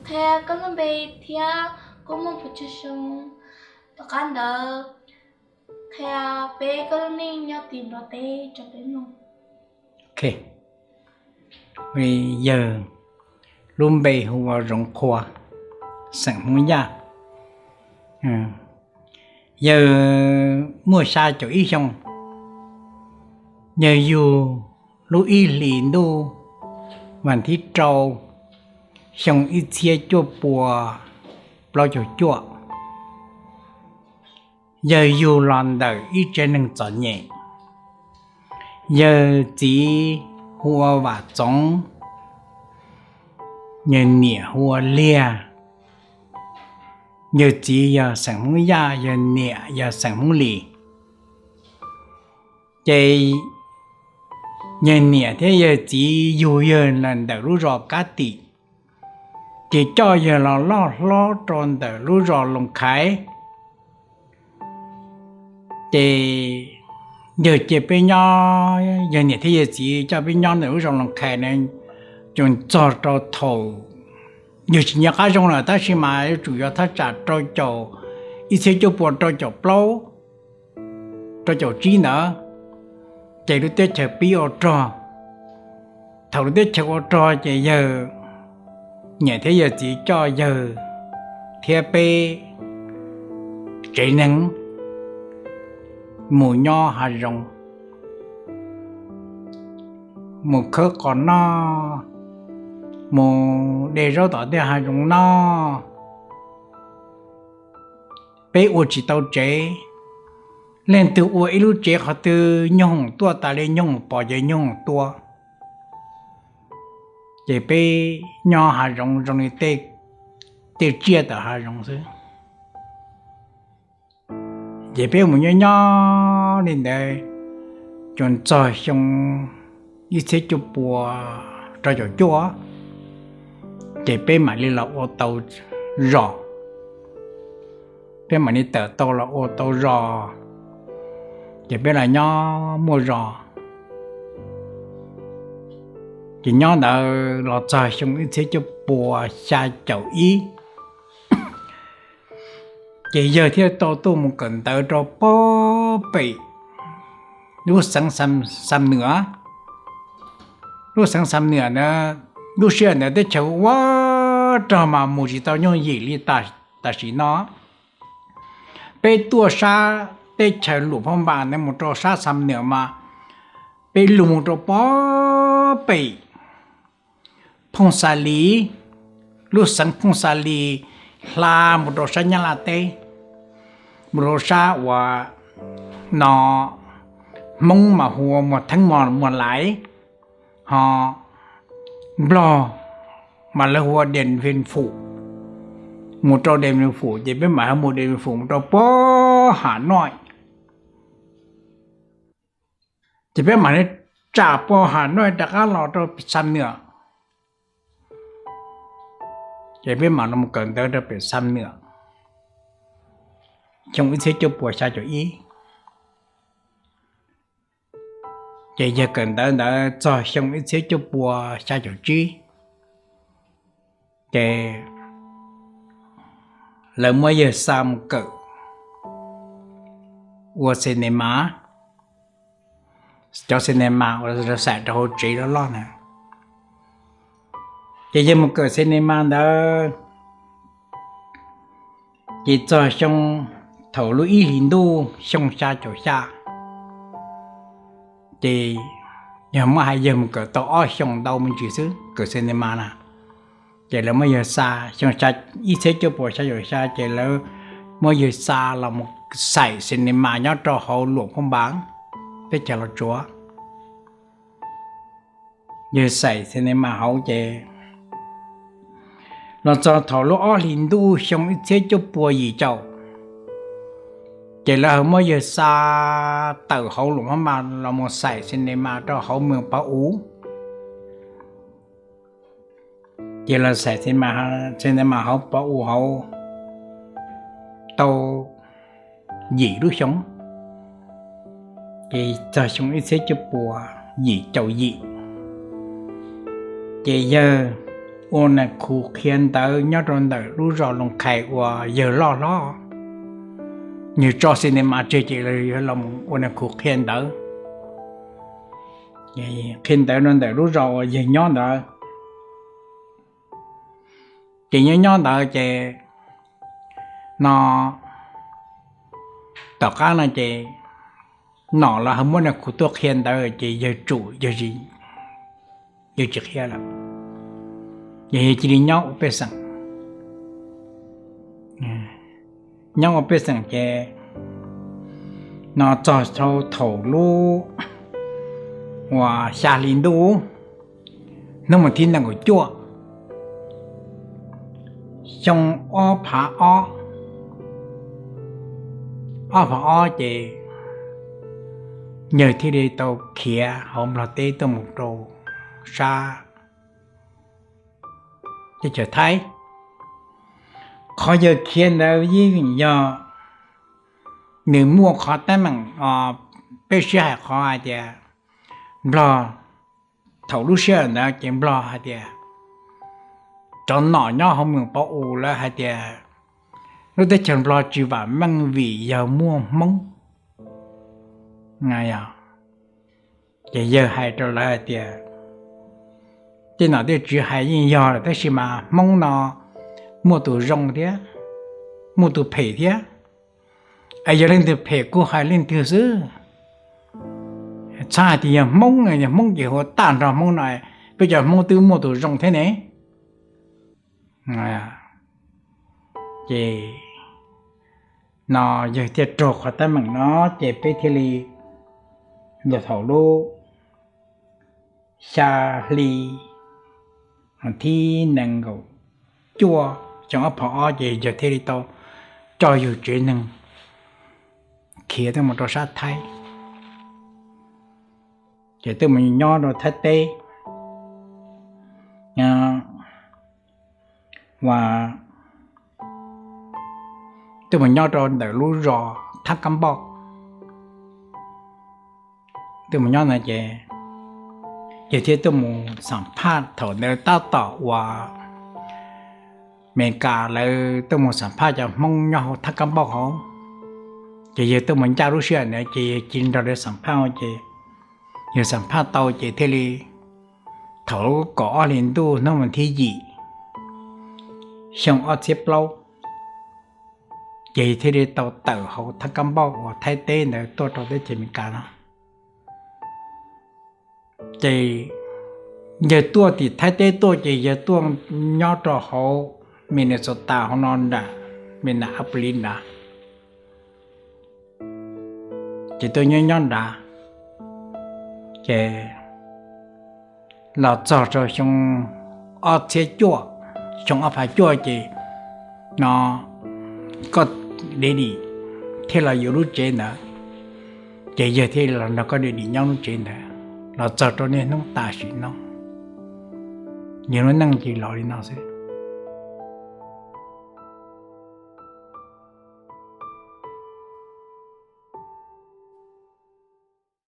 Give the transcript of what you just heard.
Qhia koj lub npe thiab koj muaj puas tsawg xyoo. Tom qab ntawd qhia peb koj lub neej nyob tim Nplog teb rau peb mloog. Yawg lub npe hu ua Zoov Qhua, xeem Hmoob Yaj. Yawg muaj xya caum ib xyoo. Yawg yug lub ib hlis ntuj vas thib rau xyoo ib txhiab cuaj puas plaub caug cuaj. Yawg yug los ntawm ib tsev neeg txom nyem. Yawg txiv hu ua Vam Txoov, yawg niam hu ua Liag. Yawg txiv yog xeem Hmoob Yaj, yawg niam yog xeem Hmoob Lis. Ces yawg niam thiab yawg txiv yug yawg los ntawm lub zos Kab Tim, ces coj yawg los loj hlob rau ntawm lub zos Loos Khais. Ces yawg cia peb nyob, yawg niam thiab yawg txiv coj peb nyob ntawm lub zos Loos Khais na, txog rau thaum yawg tsis nco qab zoo lawm tab sis mas yuav tsum yog thaj tsam rau caum, ib txhiab cuaj puas rau caum plaub, rau caum tsib ntawd, ces lub teb chaws pib ua rog. Thaum lub teb chaws ua rog ces yawg niam thiab yawg txiv coj yawg thiab peb tsev neeg mus nyob hav zoov, mus khawb qos noj, mus de zaub tom tej hav zoov noj. Peb ua tsis tau tsev, leej twg ua ib lub tsev qhov twg nyoog tuaj tas li nyoog pom ces nyoog tua. Ces peb nyob hav zoov zoo li tej tsiaj tawm hav zoov xwb. Ces peb mus nyob nyob li ntawd, txog xyoo ib txhiab cuaj puas rau caum cuaj, ces peb mam li los ua tau zos. Peb mam li tawm tau los ua tau zos, ces peb los nyob muaj zos. Ces nyob ntawd los txog xyoo ib txhiab cuaj puas xya caum ib, ces yawg thiaj tau tuaj mus kawm ntawv rau pob pem lub xeev Xam Nwam. Lub xeev Xam Nwam na, lub sij hawm ntawd teb chaws ua rog mas mus tsis tau nyooj yim li tam sim no. Peb tuaj sab teb chaws Luam Phaj Npas ntawd mus rau sab Xam Nwam mas peb lug mus rau pob pem Phooj Xa Lis, lub xeev Phooj Xa Lis hla mus rau sab Nyab Laj teb, mus rau sab uas no Hmoob mas hu ua Muas Theeb Muas Lais, ho Nplog mas lawv hu ua Dias Fes Fum. Mus rau Dias Fes Fum ces peb mam mus Dias Fes Fum mus rau pob Ham Noij, ces peb mam li tsam pob Ham Noij rov qab los rau Xam Nwam. Ces peb mam los kawm ntawv rau pem Xam Nwam, xyoo ib txhiab cuaj puas xya caum ib. Ces yawg kawm ntawv ntawd txog xyoo ib txhiab cuaj puas xya caum tsib, ces lawv muab yawg xa mus kawm ua cinema, cov cinema uas xais rau hauv tsev loj loj na. Ces yawg mus kawm cinema ntawd, ces txog xyoo, thaum lub ib hlis ntuj xyoo xya caum xya, ces yawg muab hais yawg mus kawm tau ob xyoos ntau me ntsis xwb kawm cinema na. Ces lawv muab yawg xa, xyoo ib txhiab cuaj puas xya caum xya ces lawv muab yawg xa los mus xais cinema nyob rau hauv Luam Phaj Npas, teb chaws Los Tsuas. Yawg xais cinema hauv ces los txog thaum lub ob hlis ntuj xyoo ib txhiab cuaj puas yim caum, ces lawv ho muab yawg xa tawm hauv Luam Phaj Npas los mus xais cinema rau hauv moos Pov U. Ces los xais cinema hauv Pov U hauv tau yim lub xyoo, ces txog xyoo ib txhiab cuaj puas yim caum yim, ces yawg ua nas khus qhia ntawv nyob rau ntawm lub zos Loos Khais uas yawg loj hlob. Yawg tso cinema tseg ces yawg los ua nas khus qhia ntawv. Qhia ntawv rau ntawm lub zos uas yawg nyob ntawd. Ces nyob nyob ntawd ces no tom qab no ces nom los ho muab nas khus tuaj qhia ntawv ces yawg tsum, yawg tsis qhia lawm. Ces yawg cia li nyob ua pej xeem. Nyob ua pej xeem ces no txog thaum lub uas xya hli ntuj, hnub vas thib nees nkaum cuaj, xyoo ob phav ob, ob phav ob ces yawg thiaj li tau khiav hauv Nplog teb tuaj mus rau sab teb chaws Thaib. Qhov yawg khiav ntawd yeej vim yog nws muaj qhov teeb meem, peb sib hais qhov hais tias Nplog, thaum lub sij hawm ntawd ces Nplog hais tias, cov nom nyob hauv Moos Pov Us lawv hais tias lub teb chaws Nplog tsis vam meej vim yog muaj Hmoob. Ces yawg hais rau lawv hais tias, tej nom tej tswv hais yeej yog lawm tab sis mas Hmoob no muaj tus zoo thiab, muaj tus phem thiab. Es yog leej twg phem kuj hais leej twg xwb. Txhob hais tias yog Hmoob, yog Hmoob ces hu tag nrho Hmoob no, peb cov Hmoob twb muaj tus zoo thiab ne. Ces no yawg thiaj raug qhov teeb meem no, ces peb thiaj li los thaum lub xya hli thib nees nkaum cuaj xyoo ob phav ob ces yawg thiaj li tau coj yawg tsev neeg khiav tuaj mus rau sab Thaib. Ces tuaj mus nyob rau Thaib teb, uas tuaj mus nyob rau ntawm lub zos Thab Kab Npauj. Tuaj mus nyob ntawd ces yawg thiaj tuaj mus xam phaj, thaum ntawd tab tom uas Amelikas lawv tuaj mus xam phaj cov Hmoob nyob hauv Thab Kab Npauj hauv. Ces yawg tuaj mus ncaj lub sij hawm ntawd ces yawg cia li nrog lawv xam phaj ua ces yawg xam phaj tau ces thiaj li thaum kaum ob hlis ntuj hnub vas thib yim xyoo ob txhiab plaub, ces thiaj li tau tawm hauv Thab Kab Npauj uas Thaib teb ntawd tuaj rau teb chaws Amelikas no. Ces yawg tuaj tim Thaib teb tuaj ces yawg tuaj nyob rau hauv Minnesota hauv no nram Minneapolis nrad. Ces tuaj nyob nyob nrad, ces los txog rau xyoo ob txhiab cuaj, xyoo ob phav cuaj ces no koj daddy thiaj los yuav lub tsev ntawd, ces yawg thiaj los nrog koj daddy nyob lub tsev ntawd los txog rau niaj hnub tam sim no. Yawg lub neej ces los li no xwb.